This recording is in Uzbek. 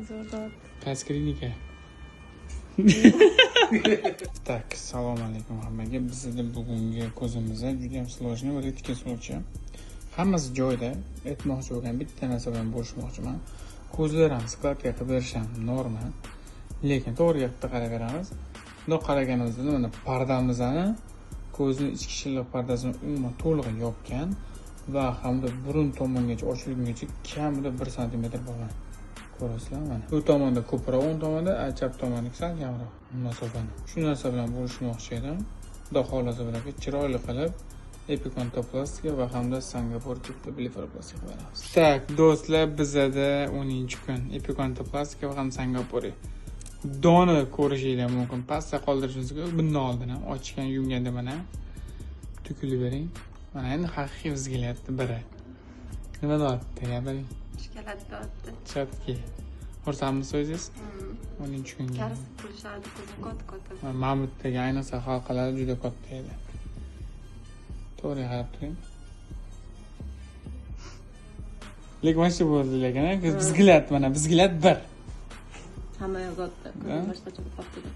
Zo'r deyapti. Qaysi klinika? Так, assalomu alaykum hammaga. Bizda bugungi ko'zimizda juda ham сложный va редкий случай. Hammasi joyida. Aytmoqchi bo'lgan bitta narsa bilan bo'lishmoqchiman. Ko'zlar ham skladka qilib berish ham norma. Lekin to'g'ri gapda qarab beramiz. Bundoq qaraganimizda mana pardamizni ko'zni ichki shilliq pardasini umuman to'liq yopgan va hamda burun tomongacha ochilgungacha kamida 1 santimetr bo'lgan. Ko'rasizlar mana. Bu tomonda ko'proq, o'ng tomonda, chap tomonda sal kamroq masofani. Shu narsa bilan bo'lishmoqchi edim. Xudo xohlasa bularga chiroyli qilib epikantoplastika va hamda Singapur tipli blefaroplastika qilib beramiz. Так, do'stlar, bizada 10-kun epikantoplastika va ham Singapuri. Doni ko'rishinglar mumkin. Pastda qoldirishingiz bundan oldin ham ochgan, yumganda mana tukilib bering. Mana endi haqiqiy взгляд biri. Nima deyapti, gapiring? Shokolad deyapti. Chatki. Xursandmisiz o'zingiz? 10-kunga. Karisib kulishardi, ko'zim katta-katta. Mamutdagi ayniqsa halqalari juda katta edi. To'g'ri qarab turing. Lekin mana shu bo'ldi, lekin взгляд mana взгляд bir. Hamma yozyapti, ko'zim boshqacha bo'lib qoldi.